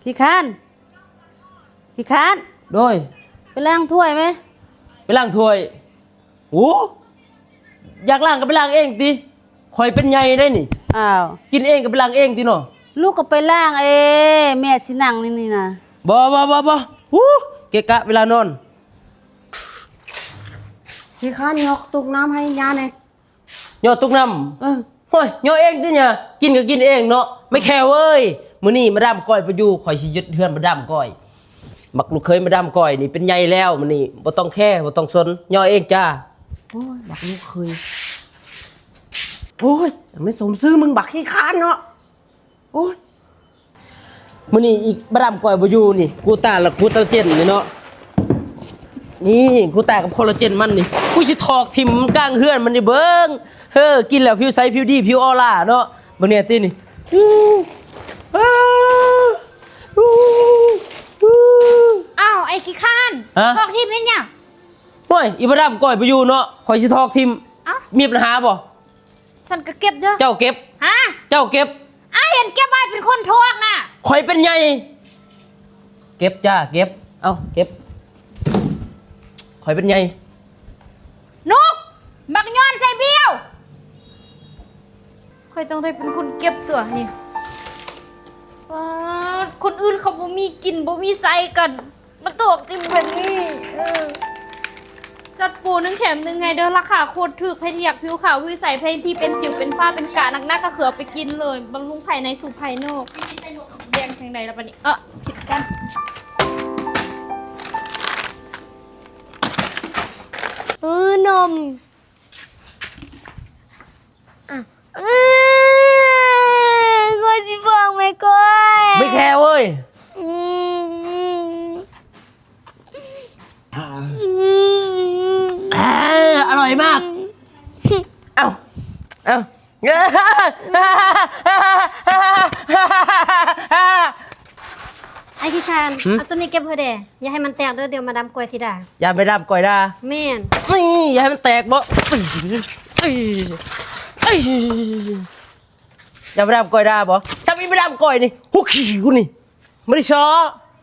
ຂີ້ຄ້ານ ຂີ້ຄ້ານ. ໂດຍ. ໄປລ້າງຖ້ວຍໄໝ? ໄປລ້າງຖ້ວຍ? ໂອ້ ຢາກລ້າງກໍໄປລ້າງເອງຕິ. ຂ້ອຍເປັນໃຫຍ່ໄດ໋ນີ້. ອ້າວ ກິນເອງກໍໄປລ້າງເອງຕິເນາະ. ລູກກໍໄປລ້າງເອງ ແມ່ຊິນັ່ງນີ້ນະ. ບໍ່ ບໍ່ ບໍ່ ບໍ່. ໂອ້ ເກະກະເວລານອນ. ຂີ້ຄ້ານ ຍົກຕຸກນ້ຳໃຫ້ຍ່າແດ່. ຍໍຕຸກນ້ຳ. ເອີ ໂອ້ຍ ຍໍເອງຕິຍ່າ ກິນກໍກິນເອງເນາະ. ແມ່ແຂວເອີຍ ມື້ນີ້ມາດາມກ້ອຍບໍ່ຢູ່ ຂ້ອຍຊິຍຶດເຮືອນມາດາມກ້ອຍ. ບັກລູກເຂີຍມາດາມກ້ອຍນີ້ເປັນໃຫຍ່ແລ້ວ ມື້ນີ້ບໍ່ຕ້ອງແຄ ບໍ່ຕ້ອງສົນ ຍໍເອງຈ້າ. ໂອ້ຍ ບັກລູກເຂີຍ ໂອ້ຍ ແມ່ສົມຊື່ມຶງ ບັກຂີ້ຄ້ານເນາະ. ໂອ້ຍ ມື້ນີ້ອີກມາດາມກ້ອຍບໍ່ຢູ່ນີ້ ກູຕາລະກູຕາເຈັນນີ້ເນາະ. ນີ້ກູຕາກັບຄໍລາເຈັນມັນນີ້ ກູຊິຖອກຖິ້ມກາງເຮືອນມັນນີ້ເບິ່ງ. ເຮີ ກິນແລ້ວຜິວໃສ ຜິວດີ ຜິວອອລາເນາະ. ເບິ່ງແດ່ຕິນີ້. ອ້າວ ໄອ້ຂີ້ຄ້ານ ຖອກຖິ້ມເຮັດຫຍັງ? ໂອ້ຍ ອີມາດາມກ້ອຍບໍ່ຢູ່ເນາະ ຂ້ອຍຊິຖອກຖິ້ມ. ເອົ້າ ມີບັນຫາບໍ່? ສັນກໍເກັບເດີ. ເຈົ້າເກັບ. ຮະ? ເຈົ້າເກັບ. ອ້າຍເຫັນເກັບ ອ້າຍເປັນຄົນຖອກນະ. ຂ້ອຍເປັນໃຫຍ່. ເກັບຈ້າ ເກັບ. ເອົາ ເກັບ. ຂ້ອຍເປັນໃຫຍ່. ນົກ ບັກຍ້ອນໃສ່ບ້ຽວ. ຂ້ອຍຕ້ອງໄດ້ເປັນຄົນເກັບຕົວະນີ້. ປາດ ຄົນອື່ນເຂົາບໍ່ມີກິນ ບໍ່ມີໃຊ້ກັນ. ມາຕອກຖິ້ມແບບນີ້. ເອີ ຈັດໂປໜຶ່ງແຖມໜຶ່ງໃຫ້ເດີ ລາຄາໂຄດຖືກ. ໃຜທີ່ຢາກຜິວຂາວຜິວໃສ ໃຜທີ່ເປັນສິວເປັນฝ้າເປັນກະໜັກໆ ກໍຄືເອົາໄປກິນເລີຍ ບຳລຸງພາຍໃນສູ່ພາຍນອກ. ແບ່ງທາງໃດລະບາດນີ້? ເອີ ຜິດກັນ. ອື ນົມ. ອ້າວ ເອີ ຂ້ອຍຊິບອກແມ່ກ້ອຍ. ແມ່ແຂວເອີຍ. ອືມ ອືມ ເອີ ອະລ່ອຍມາກ. ເອົ້າ ເອົ້າ ໄອ້ຂີ້ຄ້ານ ຫືມ ເອົາໂຕນີ້ເກັບໃຫ້ແດ່. ຢ່າໃຫ້ມັນແຕກເດີ ດຽວມາດາມກ້ອຍຊິດ່າ. ຢ່າມາດາມກ້ອຍດ່າ. ແມ່ນ. ນີ້ ຢ່າໃຫ້ມັນແຕກບໍ? ຢ່າມາດາມກ້ອຍດ່າບໍ? ຊ້ຳອີມາດາມກ້ອຍນີ້ ຫົວຂີ້ກູນີ້ ບໍ່ໄດ້ຊໍ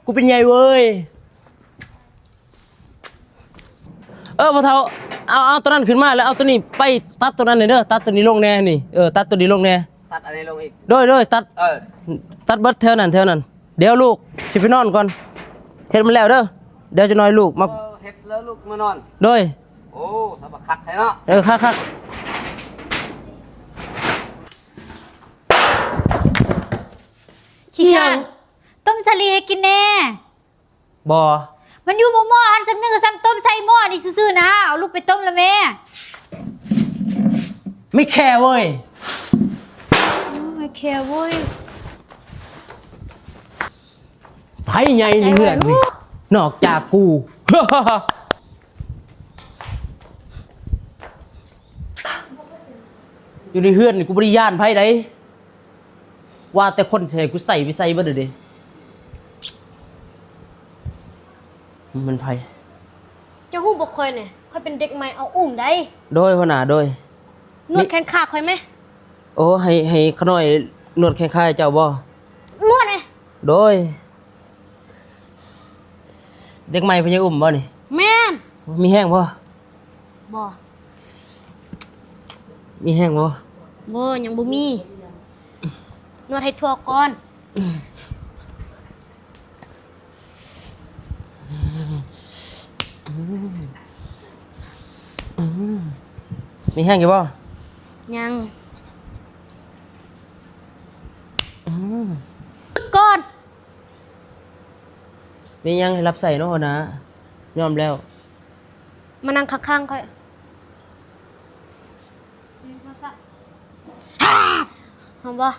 ກູເປັນໃຫຍ່ເວີຍ. ເອີ ພໍ່ເຖົ້າ ເອົາ ເອົາໂຕນັ້ນຂຶ້ນມາ ແລ້ວເອົາໂຕນີ້ໄປຕັດໂຕນັ້ນແດ່ເດີ ຕັດໂຕນີ້ລົງແດ່ນີ້. ເອີ ຕັດໂຕນີ້ລົງແດ່. ຕັດອັນນີ້ລົງອີກ. ໂດຍ ໂດຍ ຕັດ ເອີ ຕັດເບິດແຖວນັ້ນ ແຖວນັ້ນ. ດຽວລູກຊິໄປນອນກ່ອນ ເຮັດມັນແລ້ວເດີ ດຽວຈັກໜ້ອຍລູກມາ. ເອີ ເຮັດແລ້ວລູກມານອນ. ໂດຍ. ໂອ້ ສະບາຍຄັກແທ້ເນາະ. ເອີ ຄັກໆ. ຂີ້ຄ້ານ ຕົ້ມສາລີໃຫ້ກິນແດ່. ບໍ່ ມັນຢູ່ໝໍ້ໆຫັ້ນ ສ່ຳໜຶ່ງກໍສ່ຳຕົ້ມໃສ່ໝໍ້ນີ້ຊື່ໆນະ. ເອົາລູກໄປຕົ້ມລະແມ່. ມີແຄ່ເວີຍ. ໂອ້ຍ ແຄ່ເວີຍ. ໃຜໃຫຍ່ໃນເຮືອນນີ້ ນອກຈາກກູ? ຢູ່ໃນເຮືອນນີ້ ກູບໍ່ໄດ້ຢ້ານໃຜໃດ. ວ່າແຕ່ຄົນຊິໃຫ້ກູໃສ່ໄປໃສ່ເບິດເດ. ມັນໃຜ? ເຈົ້າຮູ້ບໍ່ ຂ້ອຍນີ້ ຂ້ອຍເປັນເດັກໃໝ່ເອົາອຸ້ມໃດ໋. ໂດຍ ຫົວໜ້າ ໂດຍ. ນວດແຂນຂາຂ້ອຍແມ. ໂອ້ ໃຫ້ ໃຫ້ຂ້ານ້ອຍນວດແຂນຂາໃຫ້ເຈົ້າບໍ? ນວດແມ. ໂດຍ. ເດັກໃໝ່ເພິ່ນຍັງອຸ້ມບໍ່ນີ້? ແມ່ນ. ມີແຮງບໍ່? ບໍ່. ມີແຮງບໍ່? ບໍ່ ຍັງບໍ່ມີ. ນວດໃຫ້ທົ່ວກ່ອນ. ມີແຮງຢູ່ບໍ່? ຍັງ. ກ່ອນ. ມີຫຍັງໃຫ້ຮັບໃຊ້ເນາະຫົວໜ້າ? ຍອມແລ້ວ. ມານັ່ງຂ້າງໆຂ້ອຍ. ຫອມບໍ່?